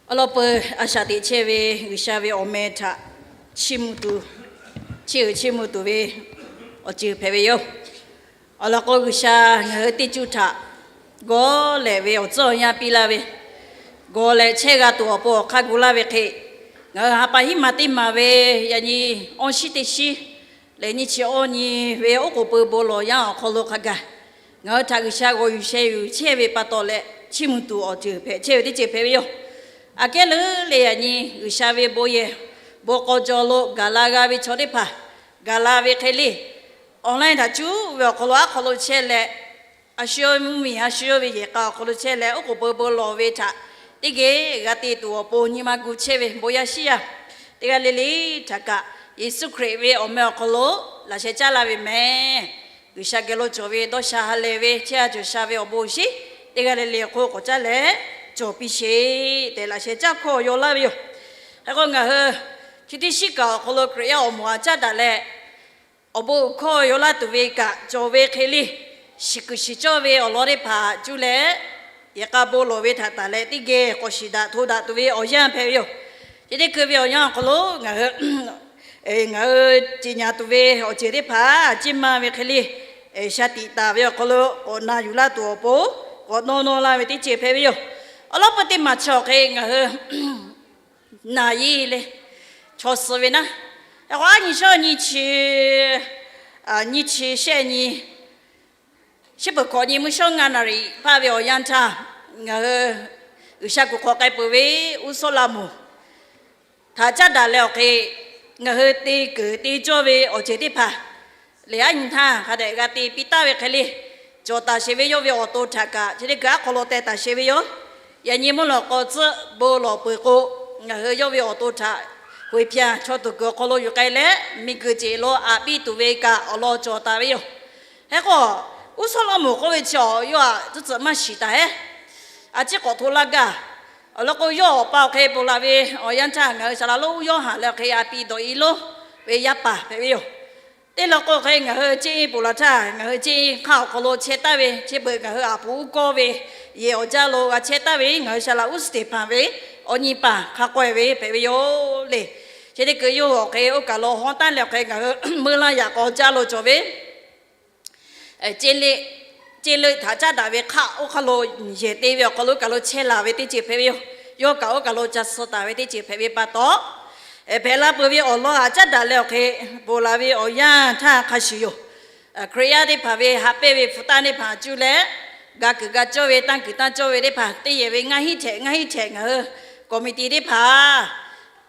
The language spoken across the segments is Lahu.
Awˬ lawn peuˬ, a shaꞈ teꞈ chehˇ ve G'uiˬsha ve awˬ meh htaꞈ chiˇ mvuh tuˬ, chiˇ uiˍ chiˇ mvuh tuˬ ve awˬ ceuˬ hpehꞈ ve yoˬ. Awˬ lawn k'o, G'uiˬsha ngaˬ hui teˇ cuˇ htaꞈ gawˇ lehˍ ve awˬ tcuhˉ awˬ yanˇ piˇ laˇ ve, gawˬ lehˍ chehˇ g'a tuˬ awˬ pon awˬ hk'aˇ gu laˇ ve hk'e, ngaˬ hui ha pa hiˉ ma teˇ maˬ ve yaꞈ nyi awˇ shiˉ teˇ shiˉ lehˬ nyiˇ chi awˇ nyi ve oˉ k'oˍ pui bon lawˬ yanˇ awˬ hk'aw lo hk'a gaˬ, ngaˬ hui htaꞈ G'uiˬsha g'aw yuˬ sheh yuˬ chehˇ ve pa taw leh, chiˇ mvuh tuˬ awˬ ceuˬ hpehꞈ chehˇ ve teˇ ceuˬ hpehꞈ ve yoˬ. Aꞈ kehˉ leuˉ leh yaꞈ nyi G'uiˬsha ve bon yehˬ bon k'aw jaw lo gaˬ la g'a ve chaw teˇ hpaˍ, gaˬ la ve hk'e le, online htaꞈ cuˉ ve awˬ hk'aw lo aˉ hk'aw lo chehˇ leh, a shu yawˇ mvuhˇmiˬ a shu yawˇ ve yehˬ k'a awˬ hk'aw lo chehˇ leh, oˉ k'oˍ pui bon lawˬ ve htaꞈ teˇ geh g'a te tuˬ awˬ pon nyi ma gu chehˇ ve bon yaˇ shiˉ yaˇ teˇ g'aˇ le le htaꞈ kaꞈ, Yeˍsuˆ Hkriꞈ ve awˬ meh awˬ hk'aw lo laꞈ sheh caˉ laˇ ve mehˍ. G'uiˬsha geh lo cawˬ ve dawˇ sha ha lehˬ ve chehˇ sha cawˬ sha ve awˬ bon awˬ shiˉ teˇ g'aˇ le le awˬ hk'oˆ k'awꞈ caˉ leh cawˬ piˇ sheˍ tehꞈ laꞈ sheh caˇ hkawˇ yaw laˇ ve yoˬ. Hk'e k'o, ngaˬ hui chi teˇ shiˉ kaꞈ awˬ hk'aw lo Hkriꞈ yaˇ awˬ moˍ aꞈ caˉ daꞈ leh, awˬ bon awˬ hkawˇ yaw laˇ tuˬ ve kaꞈ cawˬ ve hk'e le, shiˍ kuiˬ shiˍ cawˇ ve awˬ lawn teˇ hpaˍ cuˇ leh, yehˬ k'a bon lawˬ ve htaꞈ taˍ leh teˇ geh k'awꞈ shiˍ daꞈ hto daꞈ tuˬ ve awˬ yanˇ hpehꞈ ve yoˬ. Chi teˇ hkui ve awˬ yanˇ awˬ hk'aw lo ngaˬ hui ngaˬ hui ceˬ nyaˍ tuˬ ve awˬ ceuˬ teˇ hpaˍ ciˇ maˇ ve hk'e le, sha tiꞈ taˍ ve awˬ hk'aw lo k'awꞈ na yuˬ laˇ tuˬ awˬ pon k'awꞈ nawˇ nawˇ laˇ ve teˇ ceuˬ hpehꞈ ve yoˬ. Awˬ lawn peuˬ teˇ maˬ chi awˬ hk'e ngaˬ hui naˬ yeˇ le chaw suh ve naˉ, yaꞈ k'o aˉ nyi shawˉ nyi chi, nyi chi shehˆ nyi, shiˉ peuˬ hkawꞈ nyi mvuhˇ shawˉ ngaˇ naˍ riˍ hpaˇ ve awˬ yanˇ htaˇ, ngaˬ hui G'uiˬsha kuˬ hk'awꞈ k'ai peuˬ ve uˉ sawˉ laˇ moˍ htaꞈ caˉ daꞈ leh awˬ hk'e, ngaˬ hui te keunˍ te cawˇ ve awˬ ceuˬ teˇ hpaˍ lehˬ, aˉ nyi htaˇ hk'a dehꞈ g'a te piˇ taˍ ve hk'e le, cawˬ taˍ sheˍ ve yawˇ ve awˬ to htaꞈ kaꞈ chi teˇ hkui aˉ hk'aw lo teh taˍ sheˍ ve yoˬ. Yaꞈ nyi mvuhˇ lawꞈ k'aw tcuhˆ bon lawˬ peuˬ k'o, ngaˬ hui yawˇ ve awˬ to htaꞈ Hkui Hpyaˇ chaw tuˬ kuiˬ awˬ hk'aw lo yuˬ k'ai leh, miˬguiˬ ceˬ lo aꞈ piˇ tuˬ ve kaꞈ awˬ lawn cawˬ taˍ ve yoˬ. Hk'e k'o, uˉ sawˉ laˇ moˍ k'oˆ ve chi awˬ yawˇ aꞈ tcuhˉ tcuhꞈ maˇ shiˍ taˍ heˉ. A ciˉ k'awꞈ hto laˇ gaˇ. Awˬ lawn k'o, yawˇ awˬ pa awˬ hk'e ponˬ laˬ ve awˬ yanˇ htaˇ ngaˬ hui saˍ laˍ lonˉ uˉ yawˇ haꞈ leh awˬ hk'e aꞈ piˇ dawꞈ e lonˉ ve yaˇ paˍ hpehꞈ ve yoˬ. Teˇ law k'o hk'e ngaˬ hui ceˇ e ponˬ laˬ htaˇ, ngaˬ hui ceˇ e hk'aˇ awˬ hk'aw lo chehˇ taˍ ve, chi beuꞈ ngaˬ hui aˬ puˍ uˉ kawˇ ve yehˬ awˬ jaˇ lo g'a chehˇ taˍ ve ngaˬ hui saˍ laˍ uˉ suhˍ teˍ hpanˍ ve awˬ nyi paˍ hk'a k'awehˇ ve hpehꞈ ve yoˬ le. Chi teˇ hkui yawˇ hui awˬ hk'e oˇ kaˬ lo hawˉ taˉ leh awˬ hk'e ngaˬ hui meuˇ laˇ yaꞈ k'aw jaˇ lo cawˬ ve ceˇ leuˆ htaꞈ caˉ daꞈ ve hk'aˆ oˇ hk'aw lo yehˬ te ve awˬ hk'aw lo oˇ kaˬ lo chehˇ laˬ ve teˇ ceuˬ hpehꞈ ve yoˬ. Yawˇ kaꞈ oˇ kaˬ lo ca suh taˍ ve teˇ ceuˬ hpehꞈ ve pa taw, hpehꞈ la peuˬ ve awˬ lawn aꞈ caˉ daꞈ leh awˬ hk'e ponˬ laˬ ve awˬ yanˇ htaˇ hk'a shuˍ yoˬ. Hkriꞈ yaˇ teˇ hpaˍ ve haꞈ pehnˇ ve hpu tanˇ teˇ hpaˍ cuˇ leh, g'a kuiˬ g'a cawˇ ve tanˇ kuiˬ tanˇ cawˇ ve teˇ hpaˍ teˇ yehˬ ve ngaˇ hinˉ htehꞈ ngaˇ hinˉ htehꞈ ngaˬ hui committee teˇ hpaˍ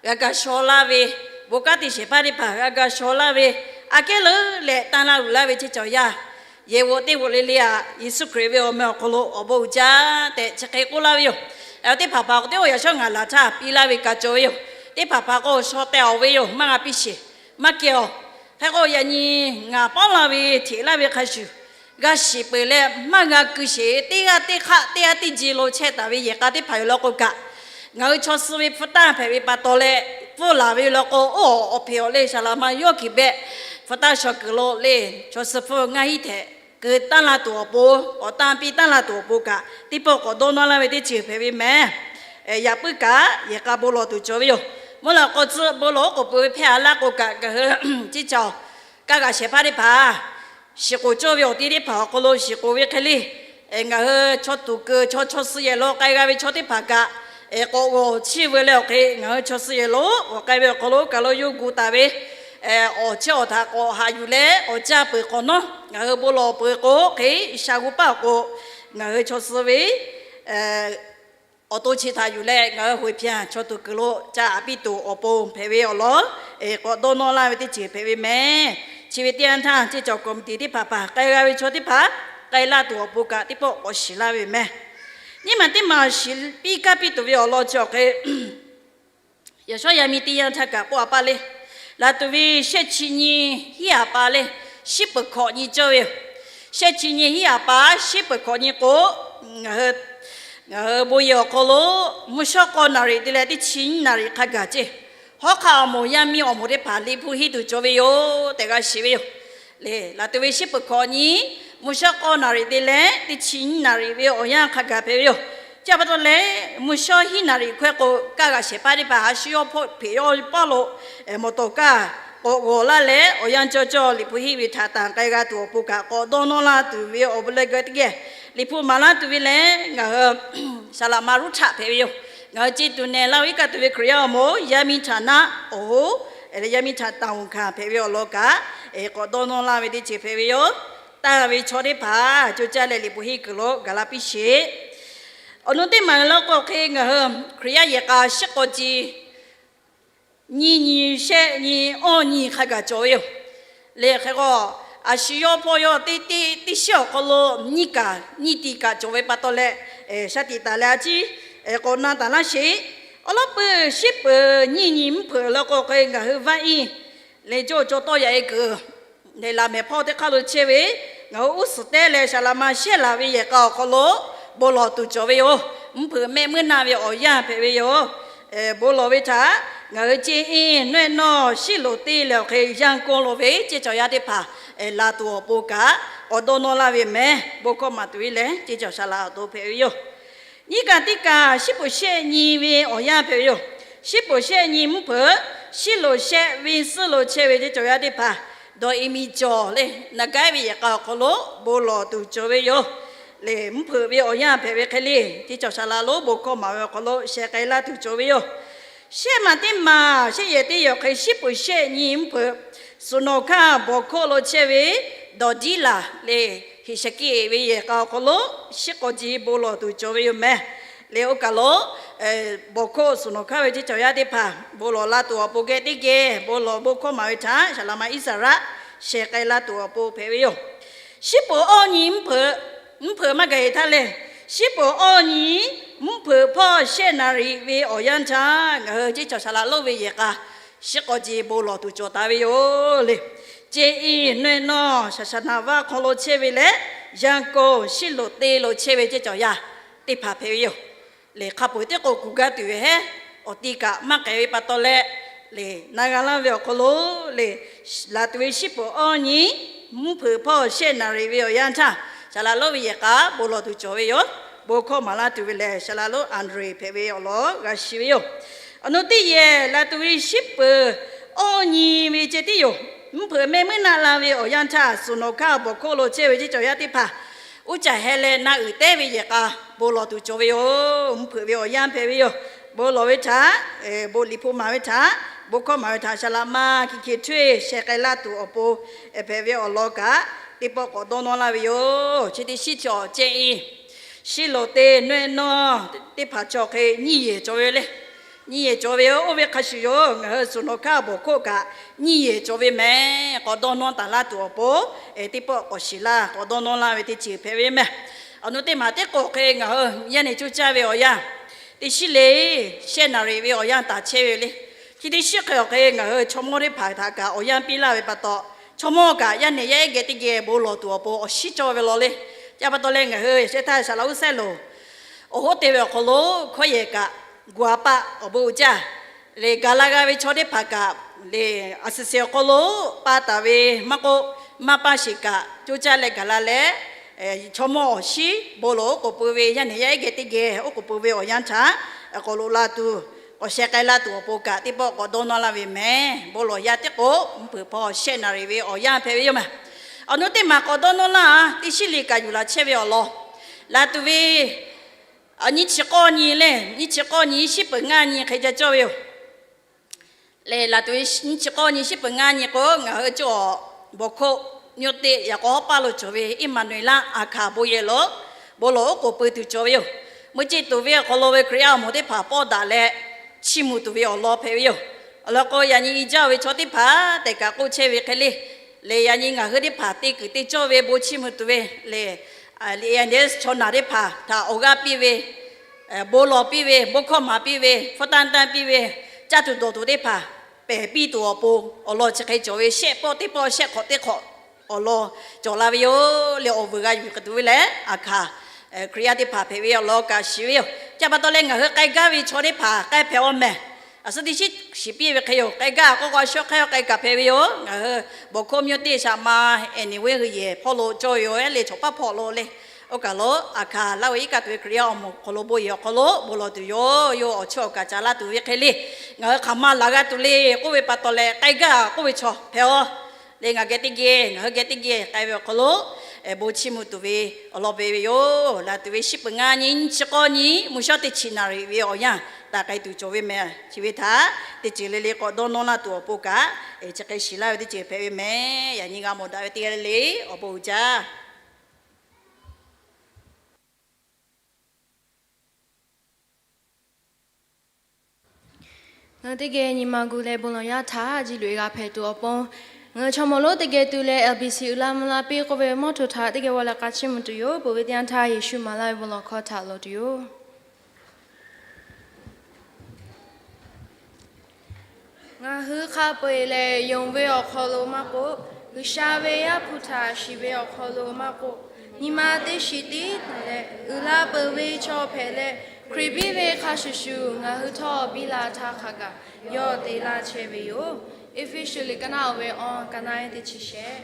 g'a ga shaw laˇ ve, bon kanˉ te shehˍ hpaˇ teˇ hpaˍ g'a ga shaw laˇ ve, aꞈ kehˉ leuˉ leh tanˇ laˇ luˬ laˇ ve ceˇ cawˬ yaˇ, yehˬ g'oꞈ teˇ g'oꞈ le le aꞈ, Yeˍsuˆ Hkriꞈ ve awˬ meh awˬ hk'aw lo awˬ bon uiˍ jaˇ tehꞈ chi hk'e k'oˆ laˇ ve yoˬ. Teˇ hpaˍ hpaˍ k'o teˇ g'aˇ yaꞈ shawˉ ngaˬ laˬ htaˇ piˇ laˇ ve kaꞈ cawˬ ve yoˬ. Teˇ hpaˍ hpaˍ k'o shaw teh awˬ ve yoˬ, maˇ g'a piˇ sheˍ, maˇ kehˬ awˬ. Hk'e k'o yaꞈ nyi ngaˬ pawˆ laˇ ve hteꞈ laˇ ve hk'a shuˍ, g'a shiˍ peuˬ leh maˇ g'a keu sheˍ, teˇ g'aˇ teˇ hk'aˆ teˇ g'aˇ teˇ ji lo chehˇ taˍ ve yehˬ k'a teˇ hpaˍ yoˬ law k'o kaꞈ, ngaˬ hui chaw suh ve hpu tanˇ hpehꞈ ve pa taw leh, pfuhˇ laˬ ve law k'o, oˇ awˬ hpeꞈ awˬ leh saˍ laˍ ma yawˇ kiˬ behˆ hpu tanˇ shaw kuiˬ lo le, chaw suh hpfuhˇ ngaˇ hinˉ htehꞈ keu tanˇ la tuˬ awˬ pon, k'awꞈ tanˇ piˇ tanˇ la tuˬ awˬ pon kaꞈ, teˇ pawˆ k'awꞈ dawˇ nawˇ laˇ ve teˇ ceuˬ hpehꞈ ve mehˍ. Yaꞈ puiˉ kaꞈ yehˬ k'a bon lawˬ tuˬ cawˬ ve yoˬ. Mvuhˇ lawꞈ k'aw tcuhˆ bon lawˬ oˉ k'oˍ pui ve hpehˇ a laˇ k'o kaꞈ, ngaˬ hui ceˇ cawˬ kaˇ g'aꞈ shehˍ hpaˇ teˇ hpaˍ shiˍ k'oˍ cawˇ ve awˬ ti teˇ hpaˍ awˬ hk'aw lo shiˍ k'oˍ ve hk'e le, ngaˬ hui chaw tuˬ keu chaw chaw suh yehˬ lo k'ai g'a ve chaw teˇ hpaˍ kaꞈ, k'awꞈ g'awˬ chiˇ veu leh awˬ hk'e ngaˬ hui chaw suh yehˬ lo g'awˬ k'ai ve awˬ hk'aw lo oˇ kaˬ lo yawˇ gu taˍ ve awˬ chehˇ awˬ htaꞈ k'awꞈ haꞈ yuˬ leh awˬ caˇ peuˬ hk'awꞈ nawˉ ngaˬ hui bon lawˬ peuˬ k'o hk'e, shaˍ g'uˇ paˆ awˬ k'o ngaˬ hui chaw suh ve awˬ to chi htaꞈ yuˬ leh ngaˬ hui Hkui Hpyaˇ chaw tuˬ kuiˬ lo ca aꞈ piˇ tuˬ awˬ pon hpehꞈ ve awˬ lawn k'awꞈ dawˇ nawˇ laˇ ve teˇ ceuˬ hpehꞈ ve mehˍ. Chi ve teˇ yanˇ htaˇ ceˇ cawˬ committee teˇ hpaˍ hpaˍ k'ai g'a ve chaw teˇ hpaˍ k'ai laˇ tuˬ awˬ pon kaꞈ teˇ pawˆ k'awꞈ shiˍ laˇ ve mehˍ. Nyiˇ maˬ teˇ maˬ shiˍ piˇ kaˇ piˇ tuˬ ve awˬ lawn chi awˬ hk'e, yaꞈ shawˉ yaˇ miˇ teˇ yanˇ htaˇ kaꞈ k'oˆ a pa le, laˬ tuˬ ve shehˆ chi nyi hiˉ aꞈ pa le, shiˉ peuˬ hkawꞈ nyi cawˇ ve yoˬ. Shehˆ chi nyi hiˉ aꞈ pa shiˉ peuˬ hkawꞈ nyi k'o, ngaˬ hui bon yehˬ awˬ hk'aw lo mvuhˇ shawˉ k'awˇ naˍ riˍ te leh teˇ chi nyiˇ naˍ riˍ hk'a gaˬ ceˇ, hawˉ hk'aˆ awˬ moˍ yaˇ miˇ awˬ moˍ teˇ hpaˍ liꞈ hpu henˇ tuˬ cawˬ ve yoˬ tehꞈ g'a shiˍ ve yoˬ. Le, laˬ tuˬ ve shiˉ peuˬ hkawꞈ nyi mvuhˇ shawˉ k'awˇ naˍ riˍ te leh teˇ chi nyiˇ naˍ riˍ ve awˬ yanˇ hk'a gaˬ hpehꞈ ve yoˬ. Chi pa taw leh, mvuhˇ shawˉ hiˉ naˍ riˍ hkawehˇ k'o, kaˇ g'aꞈ shehˍ hpaˇ teˇ hpaˍ a shu yawˇ hpawˆ hpeꞈ yawˇ paˇ lo mawˬ tawˍ kaˇ k'awꞈ g'awˬ laˇ leh, awˬ yanˇ cawˇ cawˇ Liꞈ hpu henˇ ve htaꞈ tanˬ k'ai g'a tuˬ awˬ pon kaꞈ k'awꞈ dawˇ nawˇ laˇ tuˬ ve awˬ bon leh g'a teˇ geh Liꞈ hpu maˍ laˇ tuˬ ve lehˬ, ngaˬ hui saˍ laꞈ ma Ruˇhtaꞈ hpehꞈ ve yoˬ. Ngaˬ hui ce tuˬ nehˬ laˇ ve iˉ kaˆ tuˬ ve Hkriꞈ yaˇ awˬ moˍ yaˇ miˇ htaꞈ naˆ awˬ hoˉ, yaˇ miˇ htaꞈ tanˬ oˬ hkanˍ hpehꞈ ve awˬ lawn kaꞈ k'awꞈ dawˇ nawˇ laˇ ve teˇ ceuˬ hhpehꞈ ve yoˬ. Tanˇ ve chaw teˇ hpaˍ co caˇ leh Liꞈ hpu henˇ kuiˬ lo gaˬ la piˇ sheˍ. Awˬ nu teˇ maˬ lawˇ k'o hk'e ngaˬ hui Hkriꞈ yaˇ yehˬ k'a shiˉ k'aw ci nyiˇ nyi shehˆ nyi awˇ nyi hk'a gaˬ cawˬ ve yoˬ. Lehˬ hk'e k'o, a shu yawˇ hpawˇ yawˇ teˇ teˇ teˇ shiˉ awˬ hk'aw lo nyiˇ kaꞈ nyiˇ ti kaꞈ cawˬ ve pa taw leh, shaˉ tiꞈ taˍ leh a ciˉ k'awꞈ na taˍ laˇ sheˍ. Awˬ lawn peuˬ, shiˉ peuˬ nyiˇ nyi mvuhˇ hpeuꞈ lawˇ k'o hk'e ngaˬ hui vaˇ iˉ leh cawˇ caw tawˇ yaꞈ e kuiˬ lehˬ, laꞈ mehˍ hpawˇ teˇ hk'aˇ lo chehˇ ve ngaˬ hui uˉ suhˍ tehˉ leh saˍ laꞈ ma shehˆ laˬ ve yehˬ k'a awˬ hk'aw lo bon lawˬ tuˬ cawˬ ve yoˬ. Mvuhˇ hpeuꞈ mehˆ muiˉ naˆ ve awˬ yanˇ hpehꞈ ve yoˬ. Bon lawˬ ve htaꞈ ngaˬ hui ce iˉ nawehˆ nawˇ shiˉ loˍ te leh awˬ hk'e Yanˇ kawˇ lo ve ceˇ cawˬ yaˇ teˇ hpaˍ laˬ tuˬ awˬ pon kaꞈ k'awꞈ dawˇ nawˇ laˇ ve mehˍ. Bon hkawˇ maˍ tuˬ ve lehˬ, ceˇ cawˬ saˍ laꞈ awˬ to hpehꞈ ve yoˬ. Nyiˇ kaꞈ teˇ kaꞈ shiˉ peuˬ shehˆ nyi ve awˬ yanˇ hpehꞈ ve yoˬ. Shiˉ peuˬ shehˆ nyi mvuhˇ hpeuꞈ, shiˉ loˍ shehˆ ve suhˉ lo chehˇ ve ceˇ cawˬ yaˇ teˇ hpaˍ dawˬ e miˬ cawˬ leh naˍ gaiˉ ve yehˬ k'a awˬ hk'aw lo bon lawˬ tuˬ cawˬ ve yoˬ. Lehˬ mvuhˇ hpeuꞈ ve awˬ yanˇ hpehꞈ ve hk'e le, ceˇ cawˬ saˍ laꞈ lonˉ bon hkawˇ maˍ ve awˬ hk'aw lo sheh k'ai laˇ tuˬ cawˬ ve yoˬ. Shehˆ maˬ teˇ maˬ shehˆ yehˬ teˇ yehˬ hk'e shiˉ peuˬ shehˆ nyi mvuhˇ hpeuꞈ, suhˍ nawˬ hkanˇ bawˬ hkoˆ lo chehˇ ve dawˬ diˉ laˬ leh heˍ shaˍ kiˆ eˍ ve yehˬ k'a awˬ hk'aw lo shiˉ k'aw ci bon lawˬ tuˬ cawˬ ve yoˬ mehˍ. Lehˬ oˇ kaˬ lo bawˬ hkoˆ suhˍ nawˬ hkanˇ ve ceˇ cawˬ yaˇ teˇ hpaˍ bon lawˬ laˇ tuˬ awˬ pon geh teˇ geh bon lawˬ bon hkawˇ maˍ ve htaꞈ saˍ laꞈ ma Iˉsaˍreˍlaˆ sheh k'ai laˇ tuˬ awˬ pon hpehꞈ ve yoˬ. Shiˉ peuˬ awˇ nyi mvuhˇ hpeuꞈ, mvuhˇ hpeuꞈ maˇ gaˬ heˍ htaˇ lehˬ, shiˉ peuˬ awˇ nyi mvuhˇ hpeuꞈ hpawˇ shehˆ naˍ riˍ ve awˬ yanˇ htaˇ ngaˬ hui ceˇ cawˬ saˍ laꞈ lonˉ ve yehˬ k'a shiˉ k'aw ci bon lawˬ tuˬ cawˬ taˍ ve yoˬ. Lehˬ, ce iˉ nawehˆ nawˇ saˍ saˍ naˍ vaˇ hk'aw lo chehˇ ve leh, Yanˇ kawˇ shiˉ loˍ te lo chehˇ ve ceˇ cawˬ yaˇ teˇ hpaˍ hpehꞈ ve yoˬ. Lehˬ hk'a peu-eˬ teˇ k'o kuˬ gaˇ tuˬ ve hehˉ awˬ ti kaꞈ maˇ k'ehˬ ve pa taw leh, lehˬ na g'a laˇ ve awˬ hk'aw lo lehˬ, laˬ tuˬ ve shiˉ peuˬ awˇ nyi mvuhˇ hpeuꞈ hpawˇ shehˆ naˍ riˍ ve awˬ yanˇ htaˇ, saˍ laꞈ lonˉ ve yehˬ k'a bon lawˬ tuˬ cawˬ ve yoˬ. Bon hkawˇ maˍ laˇ tuˬ ve lehˬ, saˍ laꞈ lonˉ Anˍdrehˍ hpehꞈ ve awˬ lawn g'a shiˍ ve yoˬ. Awˬ nu teˇ yehˬ laˬ tuˬ ve shiˉ peuˬ awˇ nyi ve ceh tiˉ yoˬ. Mvuhˇ hpeuꞈ mehˆ muiˉ naˆ la ve awˬ yanˇ htaˇ, suhˍ nawˬ hkanˇ bawˬ hkoˆ lo chehˇ ve ceˇ cawˬ yaˇ teˇ hpaˍ uˉ caˇ heh leh na uiˍ tehˉ ve yehˬ k'a bon lawˬ tuˬ cawˬ ve yoˬ. Mvuhˇ hpeuꞈ ve awˬ yanˇ hpehꞈ ve yoˬ. Bon lawˬ ve htaꞈ, bon Liꞈ hpu maˍ ve htaꞈ, bon hkawˇ maˍ ve htaꞈ saˍ laꞈ ma Hkiˬ Hkiˬ Htwehˇ sheh k'ai laˇ tuˬ awˬ pon hpehꞈ ve awˬ lawn kaꞈ teˇ pawˆ k'awꞈ dawˇ nawˇ laˇ ve yoˬ. Chi teˇ shiˉ chaw ceh iˉ shiˉ loˍ te nawehˆ nawˇ teˇ hpaˍ chaw hk'e nyiˇ yehˬ cawˬ ve le. Nyiˇ yehˬ cawˬ ve yoˬ. Oˇ ve hk'a shuˍ yoˬ, ngaˬ hui suhˍ nawˬ hkanˇ bawˬ hkoˆ kaꞈ nyiˇ yehˬ cawˬ ve mehˍ. K'awꞈ dawˇ nawˇ taˍ laˇ tuˬ awˬ pon teˇ pawˆ k'awꞈ shiˍ laˇ, k'awꞈ dawˇ nawˇ laˇ ve teˇ ceuˬ hpehꞈ ve mehˍ. Awˬ nu teˇ maˬ teˇ k'o hk'e ngaˬ hui yaˇ nehˬ coˇ caˇ ve awˬ yanˇ, teˇ shiˉ le shehˆ naˍ riˍ ve awˬ yanˇ taˍ chehˇ ve le. Chi teˇ shiˉ hk'e awˬ hk'e ngaˬ hui chaw mawˇ teˇ hpaˍ htaꞈ kaꞈ awˬ yanˇ piˇ laˇ ve pa taw, chaw mawˇ kaꞈ yaˇ nehˬ yaˇ ehˉ geh teˇ geh bon lawˬ tuˬ awˬ pon awˬ shiˉ cawˇ ve law le. Chi pa taw leh ngaˬ hui shehˆ htaˇ saˍ laꞈ uˉ sehˉ loˬ awˬ hoˉ te ve awˬ hk'aw lo hkawˇ yehˬ kaꞈ gu a paˆ awˬ bon uiˍ jaˇ lehˬ, gaˬ la g'a ve chaw teˇ hpaˍ kaꞈ lehˬ, a suhˍ suhˍ awˬ hk'aw lo pa taˍ ve maˇ k'oˆ, maˇ paˇ sheˍ kaꞈ coˇ caˇ leh gaˬ la leh, chaw mawˇ awˬ shiˉ bon lawˬ oˉ k'oˍ pui ve yaˇ nehˬ yaˇ ehˉ geh teˇ geh oˉ k'oˍ pui ve awˬ yanˇ htaꞈ k'awꞈ loꞈ la tuˬ, k'awꞈ sheh k'ai laˇ tuˬ awˬ pon kaꞈ teˇ pawˆ k'awꞈ dawˇ nawˇ laˇ ve mehˍ. Bon lawˬ yaˇ teˇ k'o mvuhˇ hpeuꞈ hpawˇ shehˆ naˍ riˍ ve awˬ yanˇ hpehꞈ ve yoˬ mehˍ. Awˬ nu teˇ maˬ k'awꞈ dawˇ nawˇ laˇ, teˇ shiˉ le kaꞈ yuˬ laˬ chehˇ ve awˬ lawn laˬ tuˬ ve nyiˇ chi k'awˇ nyi lehˬ, nyiˇ chi k'awˇ nyi shiˉ peuˬ ngaˇ nyi hk'e ca cawˇ ve yoˬ. Lehˬ, laˬ tuˬ ve nyiˇ chi k'awˇ nyi shiˉ peuˬ ngaˇ nyi k'o, ngaˬ hui cawˇ bawˬ hkoˆ myoˇ teˆ yaꞈ k'aw hawˉ paˇ lo cawˬ ve Iˉmaˍnuˍeˍlaˆ aˬ hkaˍ bon yehˬ lo bon lawˬ oˉ k'oˍ pui tuˬ cawˬ ve yoˬ. Mui ceˇ tuˬ ve awˬ hk'aw lo ve Hkriꞈ yaˇ awˬ moˍ teˇ hpaˍ pawˆ daꞈ leh chiˇ mvuh tuˬ ve awˬ lawn hpehꞈ ve yoˬ. Awˬ lawn k'o, yaꞈ nyi i jaˇ ve chaw teˇ hpaˍ tehꞈ kaꞈ k'oˆ chehˇ ve hk'e le. Lehˬ, yaꞈ nyi ngaˬ hui teˇ hpaˍ te kuiˬ te cawˇ ve bon chiˇ mvuh tuˬ ve lehˬ, chaw naˬ teˇ hpaˍ htaꞈ awˬ g'aˇ piˇ ve, bon lawˬ piˇ ve, bon hkawˇ maˍ piˇ ve, hpfuhˇ tanˇ tanˇ piˇ ve, caˇ tuˬ dawˬ tuˬ teˇ hpaˍ pehˬ piˇ tuˬ awˬ pon awˬ lawn chi hk'e cawˬ ve, shehˆ pawˆ teˇ pawˆ shehˆ hk'awꞈ teˇ hk'awꞈ awˬ lawn cawˬ la ve yoˬ. Lehˬ, awˬ vuiˬ g'a yuˬ k'ai tuˬ ve lehˬ, aˬ hkaˍ Hkriꞈ yaˇ teˇ hpaˍ hpehꞈ ve awˬ lawn kaꞈ shiˍ ve yoˬ. Chi pa taw leh, ngaˬ hui k'ai gaˇ ve chaw teˇ hpaˍ k'ai hpehꞈ awˬ mehˍ. A suhˉ teˇ shiˉ shiˍ piˇ ve hk'e yoˬ. K'ai gaˇ k'o, k'o a shawˉ hk'aˇ k'ai kaꞈ hpehꞈ ve yoˬ. Ngaˬ hui bawˬ hkoˆ myoˇ teˇ shaꞈ ma Anˍneˍweˉ hui yehˬ hpawˇ lo cawˇ ve yoˬ. Ehˉ lehˬ, chaw paˇ hpawꞈ lo lehˬ, Oˇ kaˬ lo aˬ hkanˍ laˇ ve iˉ kaˆ tuˬ ve Hkriꞈ yaˇ awˬ moˍ awˬ hk'aw lo bon yehˬ awˬ hk'aw lo bon lawˬ tuˬ yoˬ. Yawˇ awˬ chawˇ awˬ kaˍ ca laˇ tuˬ ve hk'e le, ngaˬ hui hk'aˬ ma laˬ g'a tuˬ le k'oˆ ve pa taw leh, k'ai gaˇ k'oˆ ve chaw hpehꞈ-aˬ le. Ngaˬ geh teˇ geh, ngaˬ hui geh teˇ geh k'ai ve awˬ hk'aw lo bon chiˇ mvuh tuˬ ve awˬ lawn ve yoˬ. Laˬ tuˬ ve shiˉ peuˬ ngaˇ nyi nyiˇ chi k'awˇ nyi mvuhˇ shawˉ teˇ chi naˍ riˍ ve awˬ yanˇ taˍ k'ai tuˬ cawˬ ve mehˍ. Chi ve htaꞈ teˇ ceuˬ le le k'awꞈ dawˇ nawˇ laˇ tuˬ awˬ pon kaꞈ, chi hk'e shiˍ laˇ ve teˇ ceuˬ hpehꞈ ve mehˍ. Yaꞈ nyi g'a mawˬ daꞈ ve teˇ g'aˇ le le awˬ bon uiˍ jaˇ. Ngaˬ hui teˇ geh nyi ma gu leh bon lawˬ yaˇ htaꞈ ji loꞈ e g'a hpehꞈ tuˬ awˬ pon, ngaˬ hui chaw mawˬ lonˉ teˇ geh tu leh L B C uiˍ la mvuh la piˇ k'oˆ ve mawˇ htoꞈ htaꞈ teˇ geh g'aw leh k'a chiˇ mvuh tuˬ yoˬ. Peuˬ ve teˇ yanˇ htaˇ Yeˍsuˆ maˍ laˇ ve bon lawˬ hkawˇ htaꞈ lawˬ tuˬ yoˬ. Ngaˬ hui hk'a peu-eˬ lehˬ, yonˍ ve awˬ hk'aw lo maˇ k'oˆ, G'uiˬsha ve Yaˇ hpu htaꞈ shiˍ ve awˬ hk'aw lo maˇ k'oˆ, nyi ma teˇ shiˍ tiˉ taˍ leh uiˍ la peuˬ ve chaw hpehꞈ leh, Hkriꞈ biˇ ve hk'a shuˍ shuˍ ngaˬ hui htawˇ biˇ la htaˇ hk'a gaˬ yawˇ te laˇ chehˇ ve yoˬ. Eˇfeˇsuꞈ liꞈ ka naˆ oˇ ve awˬ ka naˆ eˉ teˇ chi shehˆ.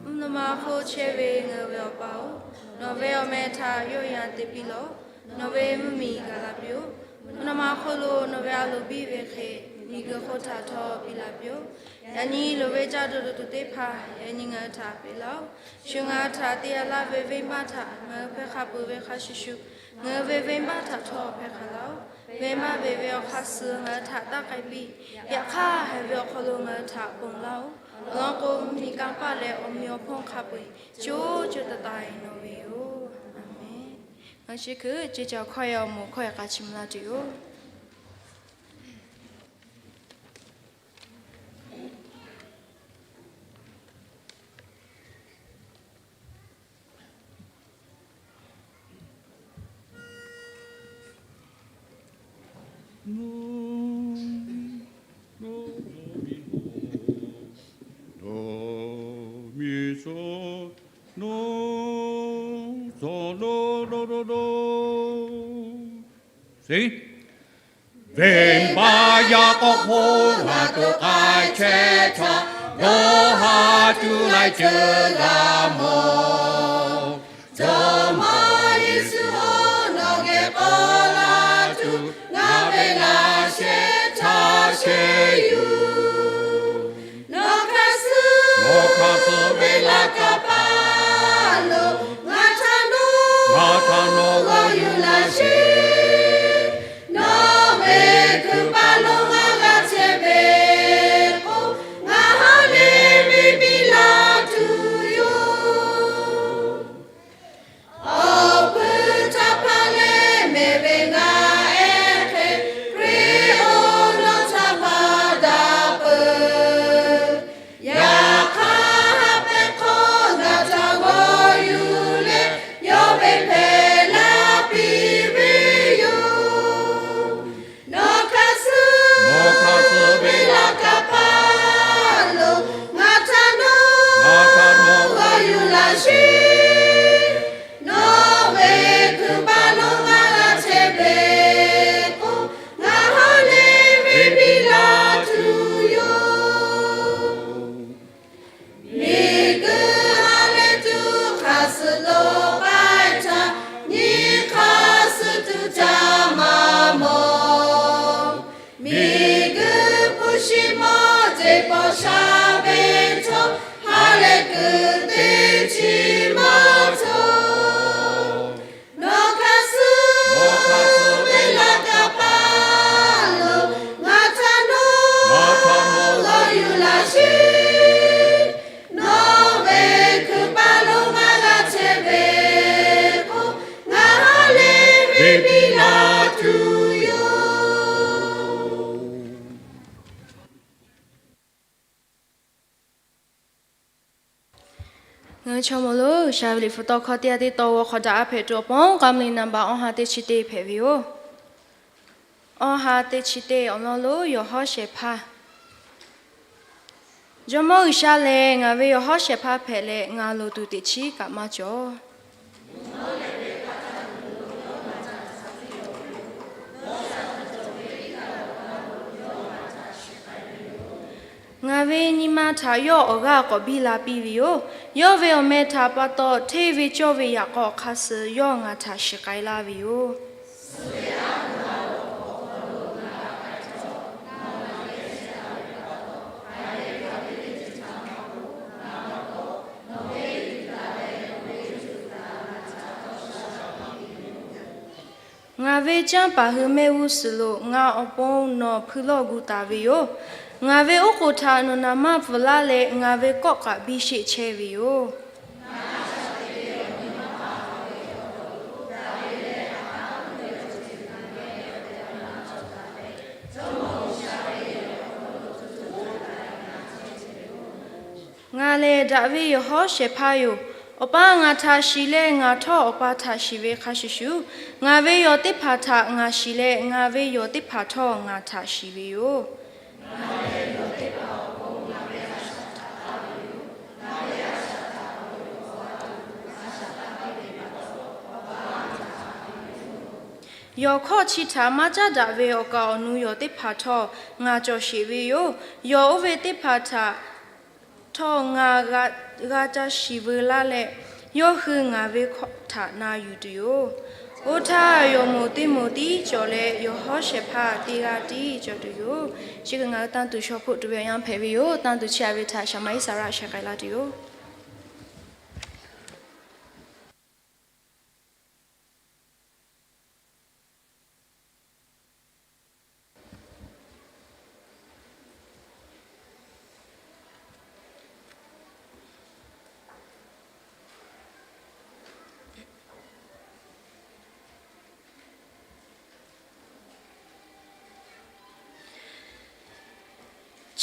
Mvuhˇ naw ma hk'oˆ chehˇ ve ngaˬ hui ve Awˬ pa-oˬ, nawˬ ve awˬ meh htaꞈ yawˆ yan te piˇ lawˬ. Nawˬ ve mvuhˇ miˬ gaˬ la piˇ-oˆ. Mvuhˇ naw ma hk'oˆ lo nawˬ ve a loˍ biˇ ve hk'e, miˬguiˬ hk'oˆ htaꞈ htawˇ piˇ la piˇ-oˆ. Yaꞈ nyi loˍ ve caˇ tuˬ dawˬ tuˬ teˇ hpaˍ yaꞈ nyi ngaˬ hui htaꞈ peꞈ laˇ-oˆ. Shu ngaˬ hui htaꞈ te a laˇ ve venˇbaˆ htaꞈ ngaˬ hui hpehˇ hk'a peuˬ ve hk'a shuˍ shuˍ, ngaˬ hui ve venˇbaˆ htaꞈ htawˇ hpehˇ hk'a laˇ-oˆ. Venˇbaˆ beˬ ve awˬ hk'aˇ suh ngaˬ hui htaꞈ taˇ k'ai piˇ. Yaꞈ hk'aˇ, haiˬ ve awˬ hk'aw lo ngaˬ hui htaꞈ ponˬ laˇ-oˆ. Awˬ lawn k'o, mvuhˇmiˬ kanˇ paˆ leh awˬ meꞈ awˬ hpawˇ hk'a peu-eˬ co co taiˍ taiˍ nawˬ ve yoˬ. Aˬ menˍ. Ngaˬ chi hkui ceˇ ca awˬ hkawˇ yaˇ awˬ moˍ hkawˇ yaꞈ k'a chi mvuh laˇ tuˬ yoˬ. Venˇbaˆ yaˇ k'awˇ hk'oˆ g'a tuˬ k'ai chehˇ htaˇ, dawˇ haˍ cuˇ laiˉ ceuˬ g'a mawˬ. Jawˇmawˇ Yeˍsuˆ-oˬ, nawˬ geh k'awꞈ la tuˬ ngaˬ ve laꞈ sheh htaꞈ sheh yuˬ. Nawˬ hk'aˬ suh, nawˬ hk'aˬ suh ve laꞈ ka paˍ lo ngaˬ htaꞈ nawˬ, ngaˬ htaꞈ nawˬ g'aw yuˬ laˇ sheˍ. Nawˬ ve hkui paˍ lo ngaˬ g'a chehˇ ve k'o, ngaˬ ha lehˬ ve biˇ la tuˬ yoˬ. Awˬ pui htaꞈ pa leh mehˬ ve ngaˬ ehˉ hk'e, Hkriꞈ-oˬ, nawˬ htaꞈ pa chi mawˇ teˇ pawˆ sha ve htawˇ, ha lehˬ kuiˬ teˇ chi mawˇ htawˇ, nawˬ hk'aˬ suh ve laꞈ kaˍ paˍ lo ngaˬ htaꞈ nawˬ g'aw yuˬ laˇ sheˍ. Nawˬ ve hkui paˍ lo ngaˬ g'a chehˇ ve k'o, ngaˬ ha lehˬ ve biˇ la tuˬ yoˬ. Ngaˬ hui chaw maw lo G'uiˬsha ve liꞈ hpu tawˇ hkawˇ teˇ g'aˇ teˇ taw g'aw hk'awꞈ daꞈ a hpehꞈ tuˬ awˬ pon, K'aˍ mvuhˇ miˬ naˍ baꞈ awˇ ha teˇ chi teˇ hpehꞈ ve yoˬ. Awˇ ha teˇ chi teˇ awˬ lawn lo yawˬ hawˉ shehˍ hpaˇ. Jawˇmawˇ G'uiˬsha lehˬ, ngaˬ ve yawˬ hawˉ shehˍ hpaˇ hpehꞈ leh, ngaˬ loˍ tuˬ teꞈ chiˉ kaꞈ maˇ cawˬ. Ngaˬ ve nyi ma htaꞈ yawˇ awˬ g'aˇ k'awꞈ biˇ la piˇ ve yoˬ. Yawˇ ve awˬ meh htaꞈ pa taw, hteˇ ve cawˇ ve yaꞈ k'aw hk'aˇ suh yawˇ ngaˬ htaꞈ shiˍ k'ai laˇ ve yoˬ. Ngaˬ ve canˇ paˍ hui mehˆ g'uˇ suhˍ lo ngaˬ awˬ pon nawˬ hpui lawˇ gu taˍ ve yoˬ. Ngaˬ ve oˉ k'oˍ htaꞈ nawˬ naˍ manˇ pfuhˍ laˇ leh, ngaˬ ve kawˆ k'aꞈ biˇ sheˆ chehˇ ve yoˬ. Ngaˬ lehˬ daꞈ ve yawˬ hawˉ shehˍ hpaˇ yoˬ. Awˬ pa ngaˬ htaꞈ shiˍ leh, ngaˬ htawˇ Awˬ pa htaꞈ shiˍ ve hk'a shuˍ shuˍ, ngaˬ ve yawˬ teˇ hpaˍ htaꞈ ngaˬ shiˍ leh, ngaˬ ve yawˬ teˇ hpaˍ htawˇ ngaˬ htaꞈ shiˍ ve yoˬ. Yawˬ hkawˇ chi htaꞈ maˇ caˉ daꞈ ve awˬ kaˍ awˬ nu yawˬ teˇ hpaˍ htawˇ ngaˬ cawˬ sheˍ ve yoˬ. Yawˬ oˇ ve teˇ hpaˍ htaꞈ htawˇ ngaˬ g'a ca shiˍ veu laˇ leh, yawˇ hui ngaˬ ve hkawˇ htaꞈ na yuˬ tuˬ yoˬ. Oˇ htaˇ, yawˬ moˍ teˇ moˍ tiˉ cawˬ leh, yawˬ hawˉ shehˍ hpaˇ teˇ g'aˇ tiˉ cawˬ tuˬ yoˬ. Chi hk'e ngaˬ hui tanˇ tuˬ shaw hpoˆ tuˬ ve awˬ yanˇ hpehꞈ ve yoˬ. Tanˇ tuˬ chi a ve htaꞈ shaˍ maꞈ Iˉsaˍreˍlaˆ shehˍ k'ai la tuˬ yoˬ.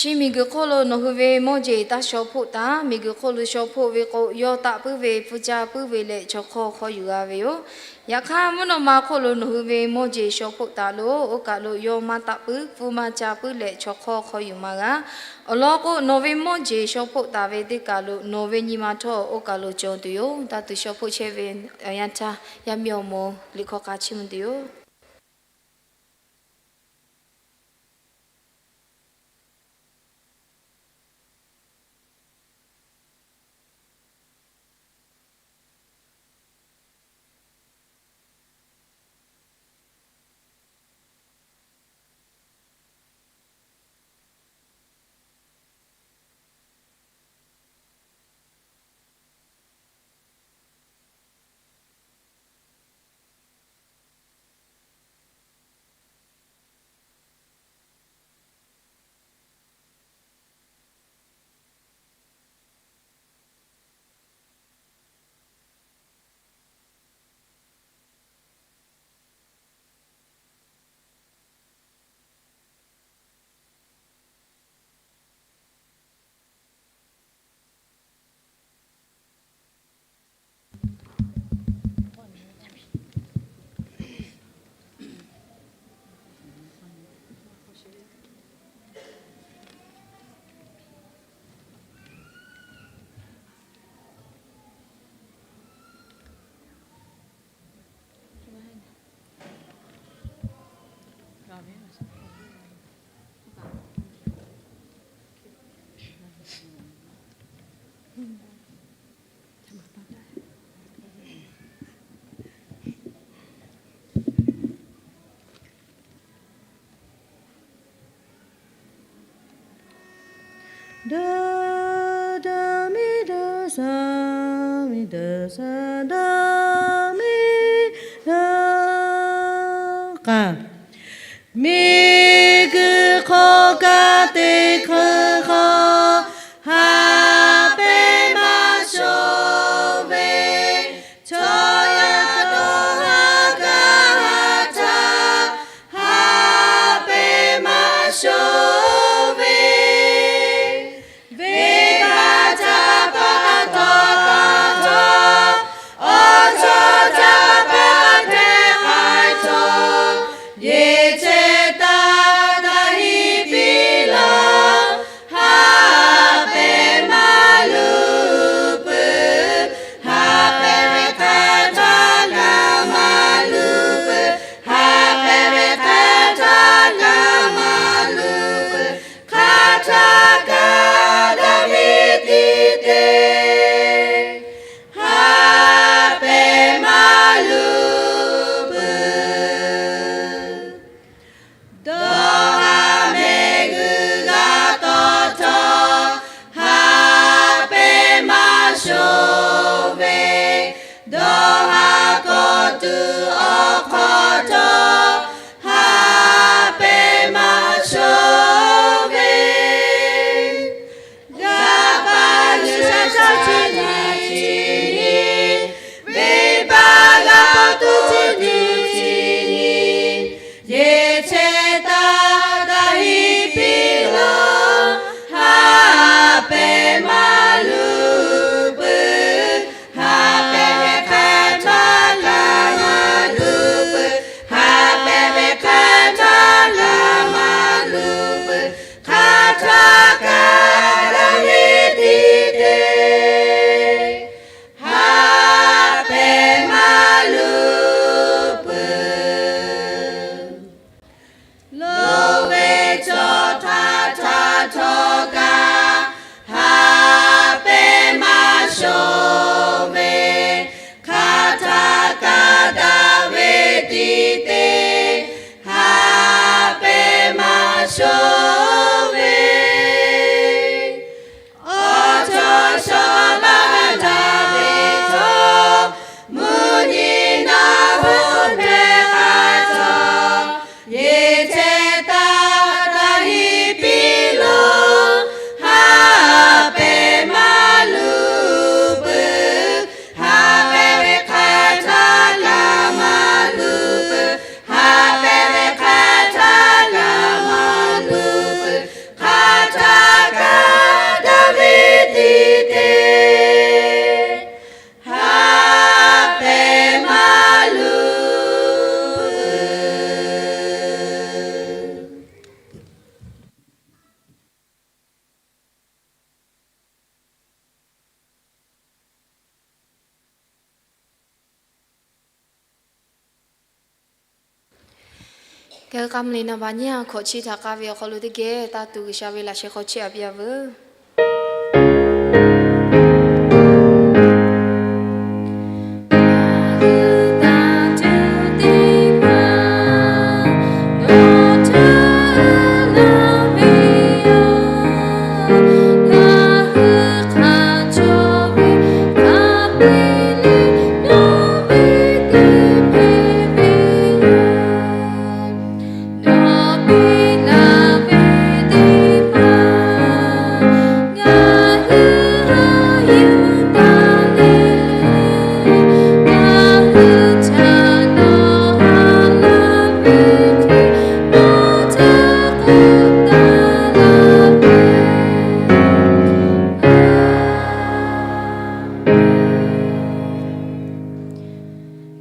Chi miˬguiˬ hk'oˆ lo nawˬ hui ve mawˇ jeˬ taˇ shaw hpoˆ taˍ. Miˬguiˬ hk'oˆ lo shaw hpoˆ ve k'o, yawˇ taˆ puiˉ ve, pfuhˇ caˇ puiˉ ve leh chaw hk'awˇ hk'aw yuˬ g'a ve yoˬ. Yaꞈ hk'aˇ, mvuhˇ naw ma hk'oˆ lo nawˬ hui ve mawˇ jeˬ shaw hpoˆ taˍ lo, oˇ kaˬ lo yawˇ maˇ taˆ puiˉ, pfuhˇ maˇ caˇ puiˉ leh chaw hk'awˇ hk'aw yuˬ maˇ g'a. Awˬ lawn k'o, nawˬ ve mawˇ jeˬ shaw hpoˆ taˍ ve teˇ kaˬ lo nawˬ ve nyi ma htawˇ oˇ kaˬ lo cawˬ tuˬ yoˬ. Tanˇ tuˬ shaw hpoˆ chehˇ ve awˬ yanˇ htaˇ, yaˇ miˇ awˬ moˍ liꞈ hk'aw k'a chiˇ mvuh tuˬ yoˬ. Daꞈ daꞈ miˇ daꞈ shaˍ miˇ daꞈ shaˍ daꞈ miˇ daꞈ k'aˍ. Miˬguiˬ hk'aw ka te hk'e hk'aw, haꞈ pehnˇ maˇ shawˍ ve, chaw yaˇ dawˇ haˍ gaˇ haˍ htaˇ, haꞈ pehnˇ maˇ shawˍ ve. Venˇbaˆ htaꞈ pa taw taˍ htawˇ, awˬ cawˇ htaꞈ pa taw htehˇ k'ai htawˇ, yeˬ chehˇ taˍ daꞈ hiˍ piˇ law, haꞈ pehnˇ maˇ luˬ peuˬ. Haꞈ pehnˇ ve hk'aˇ htaˇ kaꞈ maˇ luˬ peuˬ. Haꞈ pehnˇ ve hk'aˇ htaˇ kaꞈ maˇ luˬ peuˬ. Hk'aˇ htaˇ kaꞈ daꞈ ve tiˉ te, haꞈ pehnˇ maˇ luˬ peuˬ. Dawˇ haˍ mehˆ g'uiˬ g'a tawˆ htawˇ, haꞈ pehnˇ maˇ shawˍ ve, dawˇ haˍ kawˆ tuˬ awˬ hk'aw htawˇ, haꞈ pehnˇ maˇ shawˍ ve. G'a pa G'uiˬsha chaw chi nyi chi nyi, venˇbaˆ g'a pa tuˬ chi nyi chi nyi, yeˬ chehˇ taˍ daꞈ hiˍ piˇ law, haꞈ pehnˇ maˇ luˬ peuˬ. Haꞈ pehnˇ ve hk'aˇ htaˇ kaꞈ maˇ luˬ peuˬ. Haꞈ pehnˇ ve hk'aˇ htaˇ kaꞈ maˇ luˬ peuˬ. Hk'aˇ htaˇ kaꞈ daꞈ ve tiˉ te, haꞈ pehnˇ maˇ luˬ peuˬ. Loˍ ve chaw htaꞈ htaˇ htawˇ kaꞈ, haꞈ pehnˇ maˇ shawˍ ve, hk'aˇ htaˇ kaꞈ daꞈ ve tiˉ te, haꞈ pehnˇ maˇ shawˍ ve. Awˬ cawˇ shawˍ maˇ daꞈ ve htawˇ, mvuhˇ nyi naˬ hoꞈ hpehꞈ k'ai htawˇ, yeˬ chehˇ taˍ daꞈ hiˍ piˇ law, haꞈ pehnˇ maˇ luˬ peuˬ. Haꞈ pehnˇ ve hk'aˇ htaˇ kaꞈ maˇ luˬ peuˬ. Haꞈ pehnˇ ve hk'aˇ htaˇ kaꞈ maˇ luˬ peuˬ. Hk'aˇ htaˇ kaꞈ daꞈ ve tiˉ te, haꞈ pehnˇ maˇ luˬ peuˬ. Kehˬ ve k'a mvuh liꞈ naˍ baꞈ nyiˇ ha hkawꞈ chi htaꞈ k'a ve awˬ hk'aw lo teˇ geh taˇ tuˬ G'uiˬsha ve laꞈ sheh hk'aw chehˇ a piˇ a veuˬ.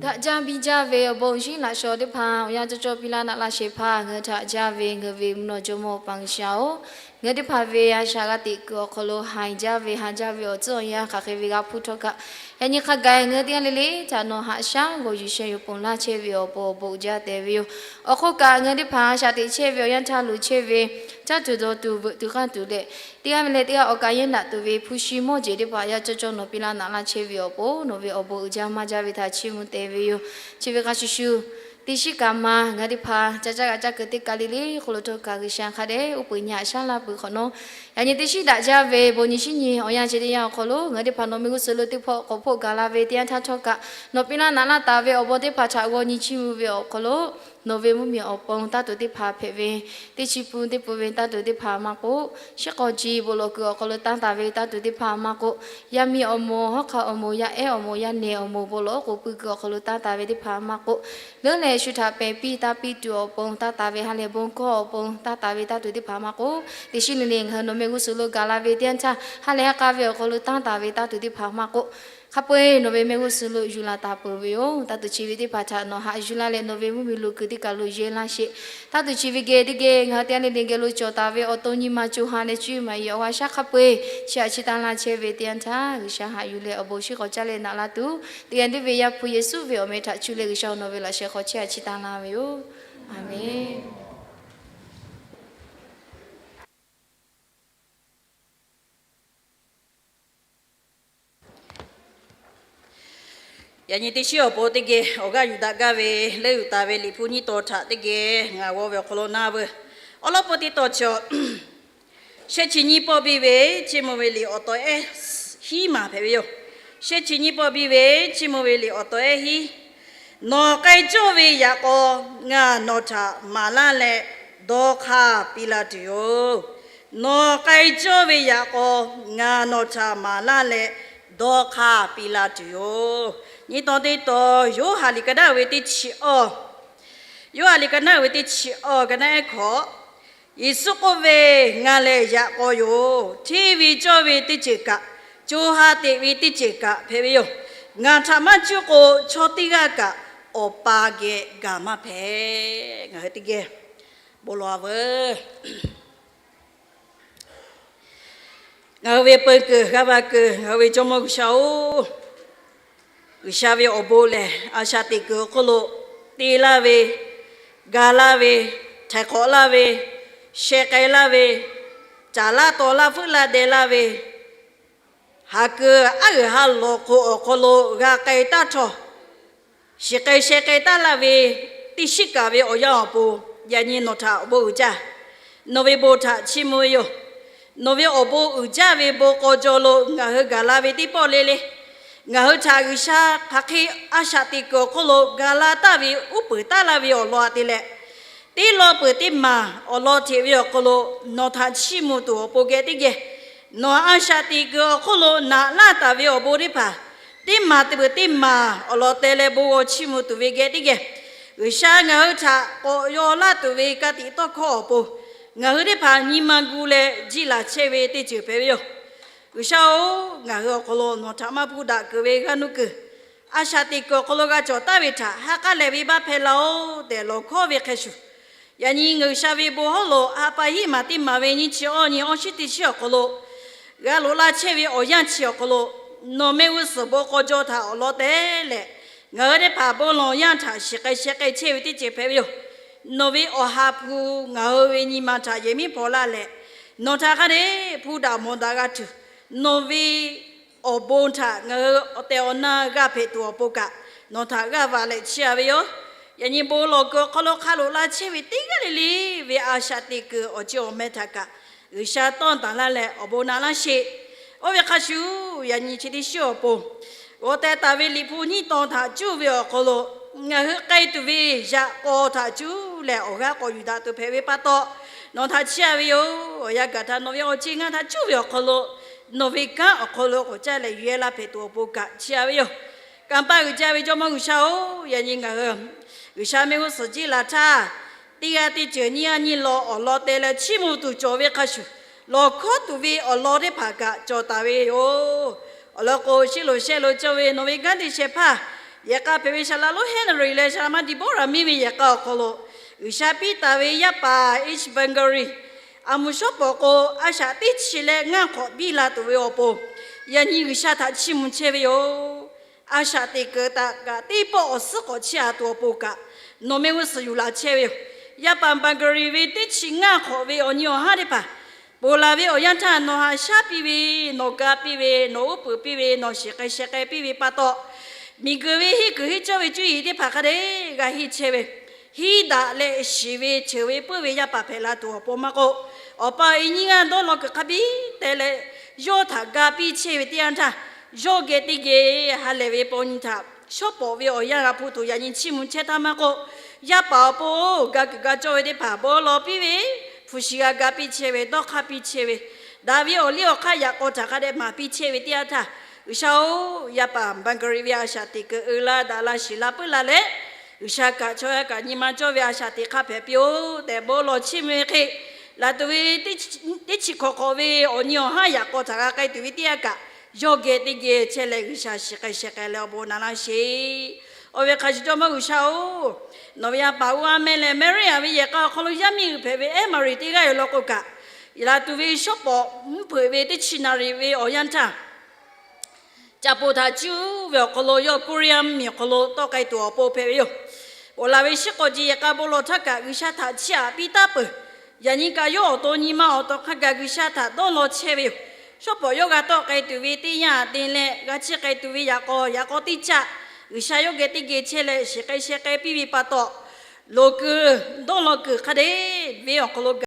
Daꞈ jaˇ biˇ jaˇ ve awˬ bon awˬ shinˉ laꞈ shawnˍ teˇ hpaˍ awˬ yanˇ cawˇ cawˇ piˇ laˇ naꞈ laˇ shehˍ hpaˇ, ngaˬ hui htaꞈ jaˇ ve ngaˬ hui ve mvuhˇ naw jawˇmawˇ Awˬ pa G'uiˬsha-oˬ, ngaˬ hui teˇ hpaˍ ve a shaꞈ g'a teꞈ kuiˬ awˬ hk'aw lo haiˬ jaˇ ve haˍ jaˇ ve awˬ tcuhˉ awˬ yanˇ hk'aˬ hk'e ve g'a hpuˇ htawˇ kaꞈ, yaꞈ nyi hk'a gaˬ ngaˬ hui teˇ g'aˇ le le htaꞈ nawˬ haꞈ shaˉ g'awˬ yuˬ sheh yuˬ ponˬ laˇ chehˇ ve awˬ pon awˬ bon uiˍ jaˇ tehꞈ ve yoˬ. Awˬ hk'oˆ kaꞈ ngaˬ hui teˇ hpaˍ a shaꞈ teꞈ chehˇ ve awˬ yanˇ htaˇ luˬ chehˇ ve, caˇ tuˬ dawˬ tuˬ veuꞈ tuˬ k'aˇ tuˬ leh, teˇ g'aˇ ve leh teˇ g'aˇ awˬ kaꞈ yehˇ naꞈ tuˬ ve hpu shi mawˇ jeˬ teˇ hpaˍ yaˇ cawˇ cawˇ nawˬ piˇ laˇ naꞈ laˇ chehˇ ve awˬ pon nawˬ ve awˬ bon uiˍ jaˇ maˇ jaˇ ve htaꞈ chiˇ mvuh tehꞈ ve yoˬ. Chi ve hk'a shuˍ shuˍ, Teˇ shiˉ kaꞈ ma ngaˬ hui teˇ hpaˍ ca caˇ g'a caˇ kuiˬ teˇ kaꞈ le le hk'aw lo htawˇ kaꞈ G'uiˬsha hk'a dehꞈ uˉ peunˍ nyi haꞈ shaˉ laˇ peuˬ hk'awꞈ nawˉ, yaꞈ nyi teˇ shiˉ daꞈ jaˇ ve bon nyi shinˉ nyi awˬ yanˇ chi teˇ yanˇ awˬ hk'aw lo ngaˬ hui teˇ hpaˍ nawˬ mehˆ g'uˇ suhˍ lo teˇ hpawˇ k'awꞈ hpoˆ gaˬ la ve teˇ yanˇ htaˇ htawˇ kaꞈ, nawˬ piˇ laˇ naꞈ laˇ taˍ ve awˬ bon teˇ hpaˍ htaꞈ g'aw nyi chiˇ mvuh ve awˬ hk'aw lo, nawˬ ve mvuhˇmiˬ awˬ pon taˇ tuˬ teˇ hpaˍ hpehꞈ ve, teˇ chi pun teˇ pun ve taˇ tuˬ teˇ hpaˍ maˇ k'oˆ, shiˉ k'aw ji bon lawˬ kuiˬ awˬ hk'aw lo tanˇ taˍ ve taˇ tuˬ teˇ hpaˍ maˇ k'oˆ, yaˇ miˇ awˬ moˍ, hawˉ hk'aˆ awˬ moˍ, yaˇ ehˉ awˬ moˍ, yaˇ nehˬ awˬ moˍ bon lawˬ oˉ k'oˍ pui kuiˬ awˬ hk'aw lo tanˇ taˍ ve teˇ hpaˍ maˇ k'oˆ, leuˉ leh shu htaꞈ pehˬ piˇ taˇ piˇ tuˬ awˬ pon tanˇ taˍ ve, ha lehˬ bon hkawˇ awˬ pon tanˇ taˍ ve taˇ tuˬ teˇ hpaˍ maˇ k'oˆ, teˇ shiˉ le le ngaˬ hui nawˬ mehˆ g'uˇ suhˍ lo gaˬ la ve teˇ yanˇ htaˇ ha lehˬ ha k'a ve awˬ hk'aw lo tanˇ taˍ ve taˇ tuˬ teˇ hpaˍ maˇ k'oˆ, hk'a peu-eˬ nawˬ ve mehˆ g'uˇ suhˍ lo yuˬ laˬ taˍ peuˬ ve yoˬ. Taˇ tuˬ chi ve teˇ hpaˍ htaꞈ nawˬ haꞈ yuˬ laˇ leh nawˬ ve mvuhˇmiˬ lo kuiˬ teˇ kaꞈ lo yeˬ laˇ sheˍ. Taˇ tuˬ chi ve geh teˇ geh ngaˬ hui teˇ g'aˇ le le geh lo cawˬ taˍ ve awˬ to nyi ma co ha leh cuˇ yiˍ maˍ yiˍ awˬ g'a shaˉ hk'a peu-eˬ chi htaꞈ chi tanˇ laˇ chehˇ ve teˇ yanˇ htaˇ, G'uiˬsha haꞈ yuˬ leh awˬ bon shiˉ k'awꞈ caˇ leh naꞈ la tuˬ, teˇ g'aˇ tiˉ ve Yaˇ hpu Yeˍsuˆ ve awˬ meh htaꞈ cuˇ leh G'uiˬsha nawˬ ve laꞈ sheh hk'aw chehˇ a chi tanˇ laˇ ve yoˬ. Aˬmenˍ. Yaꞈ nyi teˇ shiˉ awˬ pon teˇ geh awˬ g'aˇ yuˬ daꞈ gaˇ ve leuˉ yuˬ taˍ ve Liꞈ hpu nyiˇ tawn htaꞈ teˇ geh ngaˬ g'aw ve awˬ hk'aw lo naˇ veuˬ. Awˬ lawn pon teˇ tawn chaw, shehˆ chi nyiˇ pawˆ biˇ ve Chiˇ mvuh ve liꞈ awˬ taw ehˉ hiˉ maˬ hpehꞈ ve yoˬ. Shehˆ chi nyiˇ pawˆ biˇ ve Chiˇ mvuh ve liꞈ awˬ taw ehˉ hiˉ. Nawˬ k'ai cawˇ ve yaꞈ k'aw ngaˬ nawˬ htaꞈ maˍ laˇ leh dawˇ hk'aˇ piˇ laˇ tuˬ yoˬ. Nawˬ k'ai cawˇ ve yaꞈ k'aw ngaˬ nawˬ htaꞈ maˍ laˇ leh dawˇ hk'aˇ piˇ laˇ tuˬ yoˬ. Nyiˇ tawn teˇ tawn Yoˇhanˬ liꞈ ka naˉ ve teˇ chi awˇ, Yoˇhanˬ liꞈ ka naˉ ve teˇ chi awˇ ka naˉ ehˉ hkawꞈ, Yeˍsuˆ k'oˆ ve, Ngaˬ lehˬ yaꞈ k'aw yoˬ. Hteˇ ve cawˇ ve teˇ ceuˬ kaꞈ, co ha teꞈ ve teˇ ceuˬ kaꞈ hpehꞈ ve yoˬ. Ngaˬ htaꞈ maˇ cuˇ k'o, chaw teˇ g'aˇ kaꞈ Awˬ pa geh gaˬ maˇ hpehꞈ. Ngaˬ hui teˇ geh bon lawˬ a veuˬ. Ngaˬ hui ve peu kuiˬ g'aˇ va kuiˬ, ngaˬ hui ve Jawˇmawˇ G'uiˬsha-oˬ, G'uiˬsha ve awˬ bon lehˬ, a shaꞈ teꞈ kuiˬ awˬ hk'oˆ lo te laˇ ve, ga laˇ ve, htaiˍ hk'awꞈ laˇ ve, sheh k'ai laˇ ve, caˍ laˇ taw laˇ fuiˉ laˇ deh laˇ ve, haˍ kuiˬ aˉ g'uiˬ ha lawˬ hk'oꞈ awˬ hk'aw lo g'a k'ai taˇ htawˇ, shiˍ k'ai sheh k'ai taˇ laˇ ve, teˇ shiˉ kaꞈ ve awˬ yanˇ awˬ pon, yaꞈ nyi nawˬ htaꞈ awˬ bon uiˍ jaˇ. Nawˬ ve bon htaꞈ chiˇ mvuh ve yoˬ. Nawˬ ve awˬ bon uiˍ jaˇ ve bon k'aw jaw lo ngaˬ hui gaˬ la ve teˇ pawˆ le le, ngaˬ hui htaꞈ G'uiˬsha hk'aˬ hk'e a shaꞈ teꞈ kuiˬ awˬ hk'oˆ lo ga laˇ taˍ ve uˉ peunˍ taˍ laˇ ve awˬ lawn htaꞈ te leh, teˇ lawn peuˬ teˇ maˬ awˬ lawn hteꞈ ve awˬ hk'aw lo nawˬ htaꞈ chiˇ mvuh tuˬ awˬ pon geh teˇ geh, nawˬ a shaꞈ teꞈ kuiˬ awˬ hk'oˆ lo naꞈ laˇ taˍ ve awˬ bon teˇ hpaˍ, teˇ maˬ teˇ peuˬ teˇ maˬ awˬ lawn teh leh bon g'aw chiˇ mvuh tuˬ ve geh teˇ geh, G'uiˬsha ngaˬ hui htaꞈ k'awꞈ yaw laˇ tuˬ ve ka tiꞈ tawˇ hkawˇ awˬ pon, ngaˬ hui teˇ hpaˍ nyi ma gu leh jiˇ laˬ chehˇ ve teˇ ceuˬ hpehꞈ ve yoˬ. G'uiˬsha-oˬ, ngaˬ hui awˬ hk'aw lo nawˬ htaꞈ maˇ hpuˇ daꞈ keunˍ ve g'aˇ nuˇ kuiˬ, a shaꞈ teꞈ kuiˬ awˬ hk'aw lo g'a cawˬ taˍ ve htaꞈ ha k'aˉ lehˬ ve maˇ hpehꞈ la-oˬ tehꞈ lawˬ hkawˉ ve hk'a shuˍ, yaꞈ nyi G'uiˬsha ve bon hawˉ lo ha pa hiˉ maˬ teˇ maˬ ve nyiˇ chi awˇ nyi awˇ shiˉ teˇ shiˉ awˬ hk'aw lo g'a loꞈ la chehˇ ve awˬ yanˇ chi awˬ hk'aw lo, nawˬ mehˆ g'uˇ suhˍ bon k'aw jaw htaꞈ awˬ lawn teh leh, ngaˬ hui teˇ hpaˍ bon lawˬ yanˇ htaꞈ shiˍ k'ai sheh k'ai chehˇ ve teˇ ceuˬ hpehꞈ ve yoˬ. Nawˬ ve awˬ ha hpu ngaˬ hui ve nyi ma htaꞈ yehˬ miˉ hpaw laˇ leh, nawˬ htaꞈ hk'a dehꞈ hpuˇ daꞈ mawˬ daꞈ g'a tuˬ, nawˬ ve awˬ bon htaꞈ ngaˬ hui awˬ tehˬ awˬ na g'a hpehꞈ tuˬ awˬ pon kaꞈ, nawˬ htaꞈ g'aˇ va leh chiˇ a ve yoˬ. Yaꞈ nyi bon lawˬ kuiˬ awˬ hk'aw lo hk'a loꞈ la chehˇ ve teˇ g'aˇ le le ve a shaꞈ teꞈ kuiˬ awˬ ceuˬ awˬ meh htaꞈ kaꞈ, G'uiˬsha tawˇ tanˍ laˇ leh awˬ bon na laˇ sheˍ. Oˇ ve hk'a shuˍ, yaꞈ nyi chi teˇ shiˉ awˬ pon g'aw teh taˍ ve Liꞈ hpu nyiˇ tawn htaꞈ cuˇ ve awˬ hk'aw lo, ngaˬ hui k'ai tuˬ ve yaꞈ k'aw htaꞈ cuˇ leh awˬ g'aˇ k'awꞈ yuˬ daꞈ tuˬ hpehꞈ ve pa taw, nawˬ htaꞈ chiˇ a ve yoˬ. Awˬ yanˇ gaˬ htaꞈ nawˬ ve awˬ ceˬ ngaˇ htaꞈ cuˇ ve awˬ hk'aw lo, nawˬ ve kanˉ awˬ hk'aw lo k'awꞈ caˇ leh yuˬ yehˇ laˇ hpehꞈ tuˬ awˬ pon kaꞈ chiˇ a ve yoˬ. Kanˇ paˆ uiˍ jaˇ ve Jawˇmawˇ G'uiˬsha-oˬ, yaꞈ nyi ngaˬ hui G'uiˬsha mehˆ g'uˇ suhˍ jiˇ laˬ htaˇ, teˇ g'aˇ teˇ ceuˬ nyiˇ g'aˇ nyiˇ lawn awˬ lawn teh leh chiˇ mvuh tuˬ cawˬ ve hk'a shuˍ, lawˬ hkawˉ tuˬ ve awˬ lawn teˇ hpaˍ kaꞈ cawˬ taˍ ve yoˬ. Awˬ lawn k'o, shiˉ loˍ shehˆ lo cawˇ ve nawˬ ve kanˉ te shehˍ hpaˇ, yehˬ k'a hpehꞈ ve Saˍ laꞈ lonˉ Henry leh Saˍ laꞈ ma Deborah miˇ ve yehˬ k'a awˬ hk'aw lo, G'uiˬsha piˇ taˍ ve yaˇ paˍ H. Bungaree a muˍ shawˉ pawˍ k'o, a shaꞈ teˇ chi leh ngaˇ hk'awꞈ biˇ la tuˬ ve awˬ pon, yaꞈ nyi G'uiˬsha htaꞈ chiˇ mvuh chehˇ ve yoˬ. A shaꞈ teꞈ kuiˬ htaꞈ kaꞈ teˇ pawˆ awˬ suhˉ k'awꞈ chiˇ a tuˬ awˬ pon kaꞈ, nawˬ mehˆ g'uˇ suhˍ yuˬ laˬ chehˇ ve yoˬ. Yaˇ paˍ Bungaree ve teˇ chi ngaˇ hk'awꞈ ve awˬ nyi awˬ haˉ teˇ hpaˍ ponˬ laˬ ve awˬ yanˇ htaˇ, nawˬ haꞈ shaˉ piˇ ve, nawˬ ga piˇ ve, nawˬ uˉ peunˍ piˇ ve, nawˬ shiˍ k'ai sheh k'ai piˇ ve pa taw, miˬguiˬ ve henˇ kuiˬ henˇ cawˇ ve cuˇ yiˍ teˇ hpaˍ hk'a dehꞈ g'a henˇ chehˇ ve, henˇ daꞈ leh shiˍ ve, ceuˬ ve, puiˉ ve yaˇ paˍ hpehꞈ la tuˬ awˬ pon maˇ k'oˆ, awˬ pa awˬ e nyiˇ g'aˇ dawˇ law kuiˬ hk'a biˇ teh leh, yawˇ htaꞈ ga piˇ chehˇ ve teˇ yanˇ htaˇ, yawˇ geh teˇ geh ha lehˬ ve paw nyi htaꞈ shawˉ pawˍ ve awˬ yanˇ g'a hpuˇ tuˬ yaꞈ nyi chiˇ mvuh chehˇ htaˇ maˇ k'oˆ, yaˇ paˍ awˬ pon ga kuiˬ ga cawˇ ve teˇ hpaˍ bon lawˬ piˇ ve, hpu shi g'a ga piˇ chehˇ ve, dawˇ hk'aˇ piˇ chehˇ ve, daꞈ ve awˬ liˇ awˬ hk'aˇ yaꞈ k'aw htaꞈ hk'a dehꞈ maˍ piˇ chehˇ ve teˇ yanˇ htaˇ, G'uiˬsha-oˬ, yaˇ paˍ Hungary ve a shaꞈ teꞈ kuiˬ uiˍ la daꞈ la shiˍ la puiˉ la leh, G'uiˬsha kaꞈ chaw yaˇ kaꞈ nyi ma cawˇ ve a shaꞈ teꞈ hk'a hpehꞈ piˇ-oˬ tehꞈ bon lawˬ chiˇ mvuh ve hk'e, laˬ tuˬ ve teˇ chi hk'awꞈ hk'awꞈ ve awˬ nyi awˬ haˉ yaꞈ k'aw htaꞈ g'a k'ai tuˬ ve teˇ yanˇ kaꞈ, yawˇ geh teˇ geh chehˇ leh G'uiˬsha shiˍ k'ai sheh k'ai leh awˬ bon na laˇ sheˍ. Awˬ ve hk'a shuˍ jawˇmawˇ G'uiˬsha-oˬ, nawˬ ve yaˇ paˍ uˇ aˉ mehˇ leh Mary-a ve yehˬ k'a awˬ hk'aw lo yaˇ miˇ g'uiˬ hpehꞈ ve Emery teˇ g'aˇ yoˬ law k'o kaꞈ, laˬ tuˬ ve shawˉ pawˍ mvuhˇ hpeuꞈ ve teˇ chi naˍ riˍ ve awˬ yanˇ htaˇ, caꞈ poˍ htaꞈ cuˇ ve awˬ hk'aw lo yawˇ Korea miˬ awˬ hk'aw lo tawˆ k'ai tuˬ awˬ pon hpehꞈ ve yoˬ. Oˬ laˬ ve shiˉ k'aw ji yehˬ k'a bon lawˬ htaˇ kaꞈ G'uiˬsha htaꞈ chiˇ aꞈ piˇ taˉ peuˬ. Yaꞈ nyi kaꞈ yawˇ awˬ to nyi ma awˬ to hk'a gaˬ G'uiˬsha htaꞈ dawˇ law chehˇ ve yoˬ. Shawˉ pawˍ yawˇ g'a tawˆ k'ai tuˬ ve teˇ yanˇ te leh g'a chiˇ k'ai tuˬ ve yaꞈ k'aw yaꞈ k'aw teˇ caˆ, G'uiˬsha yawˇ geh teˇ geh chehˇ leh shiˍ k'ai sheh k'ai piˇ ve pa taw, loˍ kuiˬ dawˇ law kuiˬ hk'a dehꞈ ve awˬ hk'aw lo